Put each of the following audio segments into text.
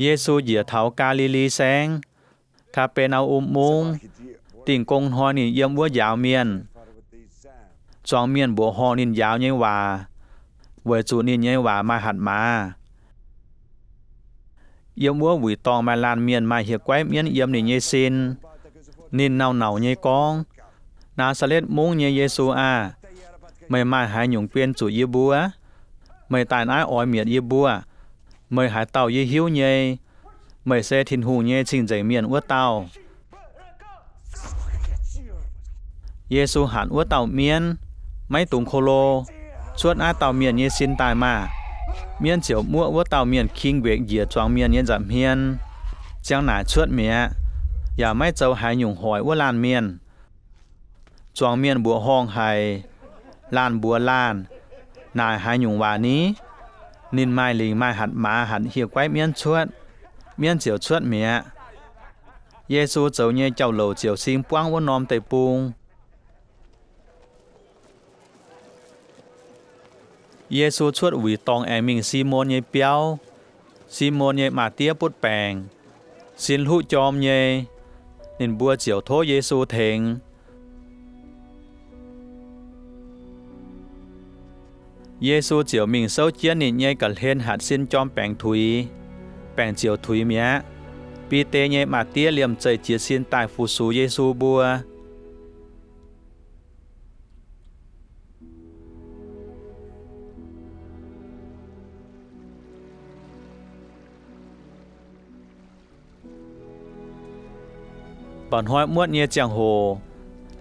Yesu njiec taux Gaa^li^li Saengv, Kaa^be^naa^um Mungv. Dingh gong hnoi ninh yiem wuov njaaux mienh. Zuangx mienh mbuoqc horngh ninh njaaux nyei waac, weic zuqc ninh nyei waac maaih hatc maaz. Yiem wuov wuic dorngh maaih laanh mienh maaih hieh guaiv mienv yiem ninh nyei sin. Ninh nauc-nauc nyei gorngv, Naa^saa^letv Mungv nyei Yesu aah! Meih maaih haaix nyungc guen zuqc yie mbuo? Meih daaih naaiv oix mietc yie mbuo? Meih haaix dauh yie hiuv nyei. Meih se Tin-Hungh nyei Cing-Nzengc Mienh wuov dauh. Yesu hatc wuov dauh mienv, Maiv dungx ko lo. Cuotv naaiv dauh mienh nyei sin daaih maah! Mienv ziouc muoqv wuov dauh mienh king wekc njiec zuangx mienh nyei nza'hmien, ziang naaic cuotv mi'aqv, yaac maiv zoux haaix nyungc hoic wuov laanh mienh. Zuangx mienh mbuoqc horngh haic. Laanh mbuox laanh, Naaic haaix nyungc waac ni? Ninh maaih lingc maaih hatc maaz hatc hieh guaiv mienv cuotv, mienv ziouc cuotv mi'aqv. Yesu zoux nyei jauv-louc ziouc sing buangv wuov norm deic-bung. Yesu cuotv wuic dorngh aengx mingh Simon nyei biauv. Simon nyei maa-diev butv baengc, sin hluqv jorm nyei. Ninh mbuo ziouc tov Yesu tengx. Yesu ziouc mingh souv jienv ninh nyei ga'hlen hatc sin jorm baengc tuix. Baengc ziouc tuix mi'aqv. Bide nyei maa-diev liemh zeih jiez sin daaih fu-sux Yesu mbuo. Mba'hnoi muotv nyei ziangh hoc,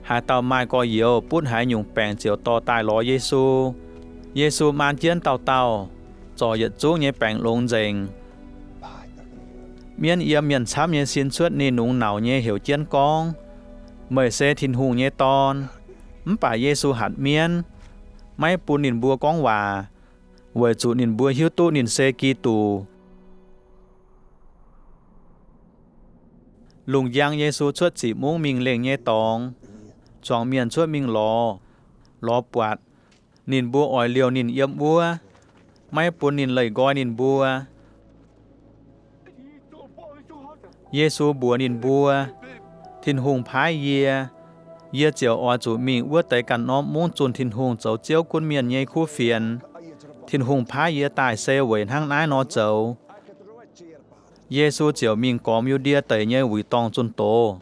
haaix dauh maaih gorx-youz butv haaix nyungc baengc ziouc dorh daaih lorz Yesu. Yesu maan jienv dauh dauh, zorc yietc zungv nyei baengc longx nzengc. Mienv yiem mienh camv nyei sin cuotv ninh nungx nauc nyei heuc jienv gorngv, Meih se Tin-Hungh nyei Dorn. Mv baac Yesu hatc mienv, maiv bun ninh mbuo gorngv waac, weic zuqc ninh mbuo hiuv duqv ninh se Giduc. Lungh njang Yesu cuotv ziqc mungv mingh lengh nyei dorngx. Zuangx mienh cuotv mingh lorz, lorz buatc. Ninh mbuo oix liouh ninh yiem wuov, maiv bun ninh leih nqoi ninh mbuo. Yesu mbuox ninh mbuo, Tin-Hungh paaiv yie, yie ziouc oix zuqc mingh wuov deix ganh norm mungv zunh Tin-Hungh zoux Ziouv gunv mienh nyei kuv fienx. Tin-Hungh paaiv yie daaih se weic hnangv naaiv nor zoux. Yesu ziouc mingh gormx Yu^ndie Deic nyei wuic dorngh zunh doz.